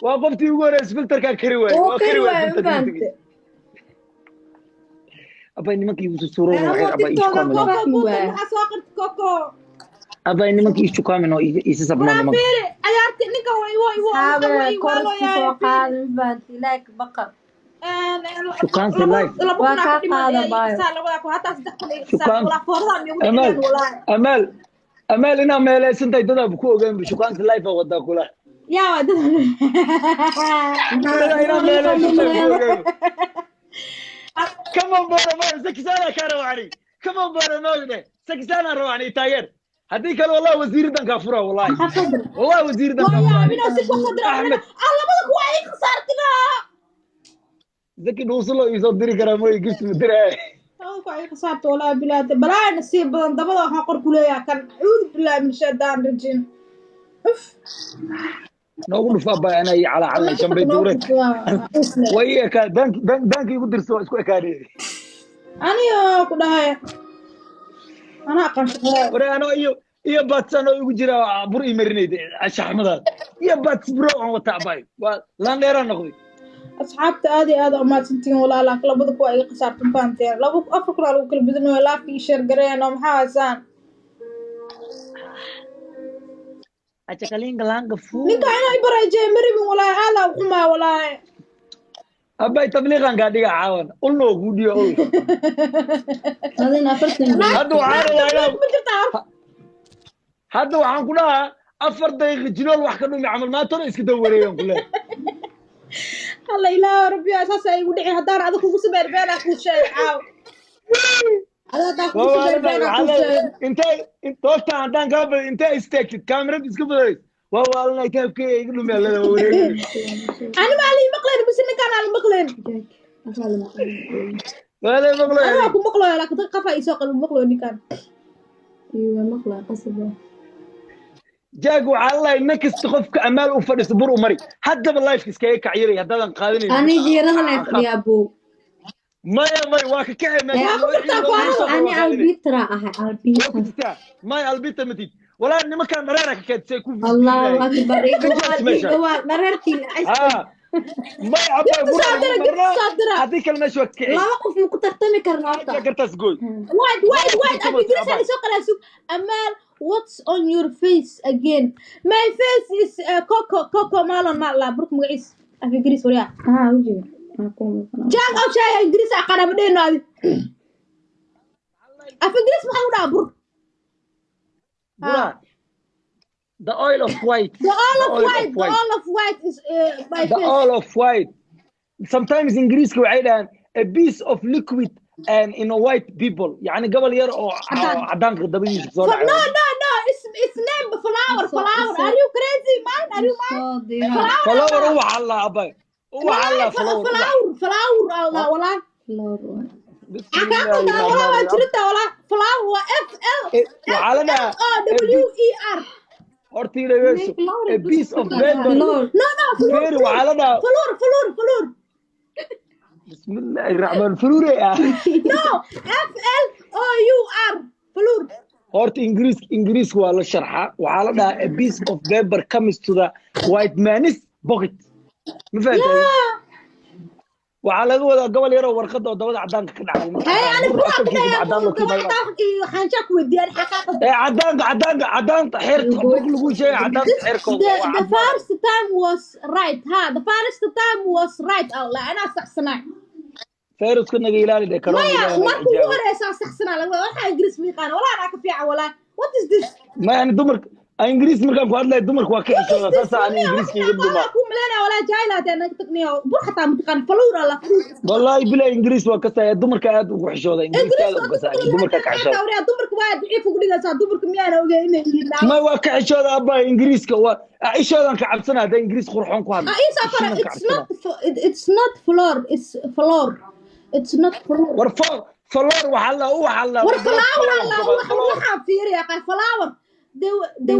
Waa qoftii ugu horeysa filterkaa kari waayey. Oo Waa kari kari waayey waayo, filterka. Ma fahamte? Abay, nimankii igu susuurona waxay abay TikToka ishukaamino. Koko Fahmi buuta waay. Maxaa soo qorta, Koko? Abay, nimankii ishukaamino, isa sabno Waraa nimanka. Fiiri ciyaarti ninka waa iwo iwo. Asxaabe, kor isku soo qaada, ma fahamte? Ilaahay ka baqa. Shukaansi live. Waa kaa qaada, baayo. Shukaan. Amaal, Amaal, Amaal, inaa meelaysan tahay dadaa ku ogaan. Shukaansi live aa wadaa kula. Yaa Dadaa inaa meelaysan tahay ku ogaan. Come on, Boorama, Zakisana kaa rawacni. Come on, Boorama, dheh. Zakisana rawacni taageer. Haddii kale, wallahi wasiiraddan kaa fura, wallahi. Wallahi wasiiraddan kaa fura. Axmed. Labada kuwa ay khasaartiga. Zaki dhuusulo ii soo diri karaa mooy, gift ma diraa. Labada kuwa ay khasaarta, walaahi bilaah, balaa nasiib badan. Dabada waxaan qor ku leeyahay kan, acuudu billahi min shaytaan rajiim. Uf. Noogu dhuf abaa, anaa ii calaa shambay duureed. Way ii ekaa daanki daanki igu dirso, waa isku ekaanay. Aniga ku dhahay anaa aqaan shaqada. Ware, anoo iyo batsan oo igu jira bur ii marinayda shaxmadaas iyo bats bro aan wata abay, waa landheeraan noqday. Asxaabta, aad iyo aad umahadsantihiin walaalaha. Labada kuwa iga khasaarta, fahanteen? Laba afar kun aa lagu kala bedinayo. Laafka ii share gareen oo maxaa haysaan? Achakalinga langa fu. Ninka inaa i bareejey ma rabin walaahi, aadaa u xumaa walaahi. Abay, tabliiqan kaa dhiga caawan, ulna oo kuu dhiyo ul. Adina 40. Hadda waxaan rabaa inaan Ma jirtaa horta? Hadda waxaan ku dhahaa 4 daqiiqo jinool wax ka dhumi camal maantona iska daba wareegan ku leeyahay. Alla ilaahu rabbiya, saas ay igu dhicin. Haddaan adag kugu sameyn, beenaa kuu sheegay caaw. Ada haddaan kugu sameyn, beenaa kuu sheegay. Intay toogta haddaan kaa bad intay istaagtid kaamirad iska badalays, waa waalanay, taabkee iga dhumi allada waa wareegay. Ani maa lii maqlayn bise ninkaan aan maqlayn? Waa lay Ani waa maqlay. ku maqlayo, laakiin dad qafaa iisoo qalbi maqlayo ninkaan. Iwa maqla qasaba. Jaag, waxaa lalahay nin kasta qofka Amaal u fadhiisto bur u mari. Haddaba lifeka iskaga kacyiray haddaadan qaadanayn. Ani jiiradan ay fadhiyaa buu. Maya, maya, waa ka kacay meesha. Waa ku jirtaa faarada. Ani albitra ahay. Waa ku Albitra. jirtaa. Maya, albita matid walaa, nimankan dhareera ka keedsay ku Allahu akbar. Ka jees meesha. Waa dhareertiin. Ha, maya abaa, Gift bur soo dira, gift soo dira. Haddii kale meesha waa kici. Laba qof ma ku tartami karna horta? Gartaas gooy. Wait, wait, wait. Come on, Ingiriis Abba. aan soo qalaa, sug. Amal, what's on your face again? My face is Coco, Coco Malon ma la burk magaciis. Af Ingiriis wariya. Ah, ujeeda. Ah, ku muuqan. Jack oo sheegay Ingiriis aqaana ma dhehno adi. Af Ingiriis maxaa u dhahaa bur? Bura, the oil of white. The all of The oil white, of the white. all of white is my The face. all of white. Sometimes ingiriiska waxay dhahaan a piece of liquid and in a white people, yani gobol yar oo Cadaan. oo cadaanka dabadiisa soo No, dhacay. no. It's name flower, So- flower. so- Are you crazy, man? Are you mad? Soo dira. Flower, ubax Allah, abay, ubax Allah, flower, ubax. Flower, flower, Allah, wallah. Flower waay. Xagaa qaldaa walaa, waa jirta walaa. Flower waa F L Eh, waxaa la dhahaa O W E R. Horta ii dhegeyso, a piece of paper. Flower. No, floor. Feeri, waxaa la dhahaa. Floor, floor, floor. Bismillaahi raxmaan furuure ah. No, F L O U R, floor. Horta ingiriiska waa la sharxaa. Waxaa la dhahaa a piece of paper comes to the white man's pocket, ma fahantahay? Waxaa laga wadaa gobol yaroo warqada oo dabada cadaanka ka dhacday marka. Hay ani bur bur asalkiisa cadaan loo kiimayo. Xaanshaa ku weydiiyaan xaqaaqa. Ee cadaanka cadaanta xeerta burka lagu sheegay, cadaanta xeerkooda The, waa the cadaan. first time was right, ha. The first time was right, Allah, anaa saxsanaa. Fayruska naga ilaali dhe karoona. Maya. Ilaahay naga Marka ugu xijaabo. horeysa saxsanaa laga wadaa. Waxaa Ingiriis ma yaqaana walaa, anaa ka fiican walaa. What is this? Ma yani dumarka aan ingiriis markaan ku hadlayo, dumarka waa ka xishooda, saasaa ani ingiriiska iga dhumaa. Ku maleynaya walaa, jaahil hadee naga tagniyo, bur xataa mataqaan, flower Allah. Wallahi bila ingiriis waa kasaya, dumarka aad ugu xishooda, ingiriiska aad ugu kasaya, dumarka ka xishooda. Dumarka waa daciif ugu dhigaysaa, dumarka miyaana ogeyn inay yihiin? Ma waa ka xishooda abba, ingiriiska waa ishoodan ka cabsana haddaa ingiriis qurxoon ku hadlo. Ah, isa fara. Ishiinan ka It's cabsana. not it's not floor, it's floor, it's not floor. War for floor waxaa la uwaxa la War flower Allah, waxaan fiiriyaa flower the